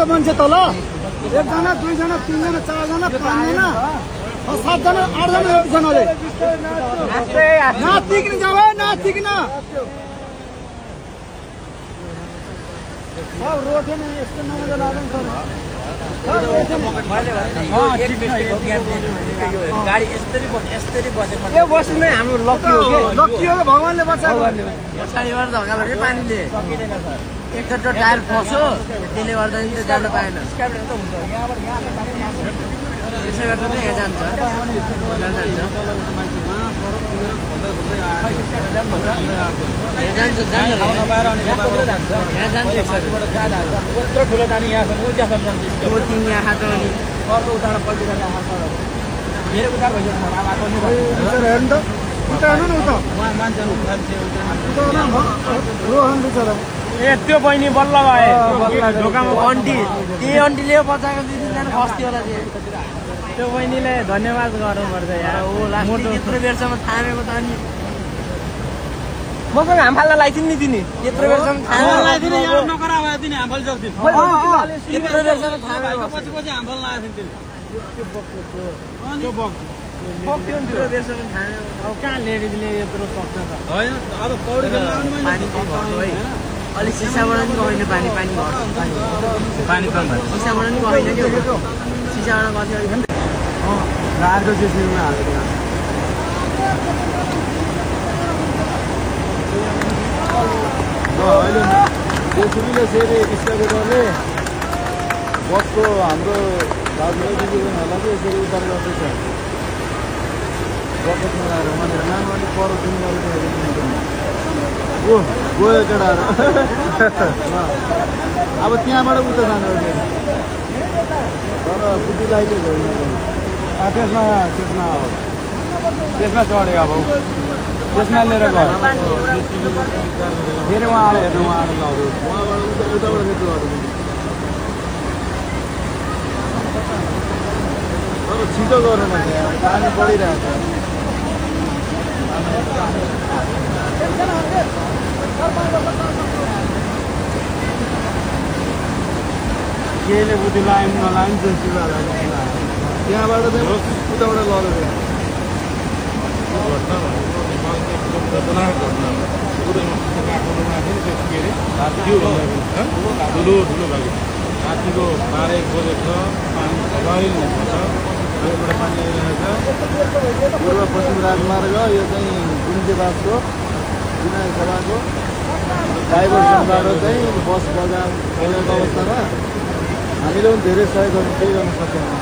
मान्छे तल एकजना दुईजना तीनजना चारजना पाँचजना 7जना 8जना एकजनाले नातिकिन जाऊ नातिकिन सब रोटेन यस्तो नमजा लाग्दैन गाडी यस्तरी बसेको यो बस्नु नै हाम्रो लकी हो के लकी हो भगवानले बचाएको पछाडिबाट धक्का लाग्यो पानीले एकचोटि टायर फस्यो त्यसले गर्दा नि जान पाएन त्यसै गर्दा चाहिँ यहाँ जान्छ त्यो बहिनी बल्ल भए ढोकामा अन्टी त्यही अन्टीले बचाएको 2-3जना खस्थ्यो होला त्यो बहिनीले धन्यवाद गर्नुपर्छ यार त्यत्रो बेरसम्म थामेको त अनि मसँग हामफाल्न लगाइदिनु नि तिनी त्यत्रो बेरसम्म थामेको त्यत्रो बेरसम्म थामेको पछि हामफाल्न लगाएको त्यत्रो बेरसम्म थामेको अब कहाँ लेडिजले यत्रो सक्छ त पानी है अलि सिसाबाट नि गएन पानी सिसाबाट नि गएन क्या सिसाबाट गर्थ्यो रातको जेसीबीमा हालेको अहिले जेसीबीले फेरि स्टाफले बसको हाम्रो दाजुभाइदिदीबहिनीहरूलाई चाहिँ यसरी उद्धार गर्दैछ बकेटमा लगाएर भनेर नाम अलिक पर दिनु गरेको गयो केटाहरू अब त्यहाँबाट उता जानु तर बुद्धि लाइटै भयो त्यसमा चढ्यो अब त्यसमा लिएर गयो फेरि उहाँ आएर हेर्नु उहाँ आएर लग्यो उहाँबाट उताबाट फेरि गर्नु तर छिटो गर्नु पर्छ पानी परिरहेको केहीले बुद्धि लाइन नलाइन जेसीबीलाई त्यहाँबाट चाहिँ उताबाट लग्यो रातिको 12-1 बजेको छ पानी सबै हुन्छ योबाट पानी आइरहेको छ पूर्व पश्चिम राजमार्ग यो चाहिँ गुन्जेबासको विनायक सभाको डाइभर्सनबाट चाहिँ बस बजार गएको अवस्थामा हामीले पनि धेरै सहयोग केही गर्न सक्दैनौँ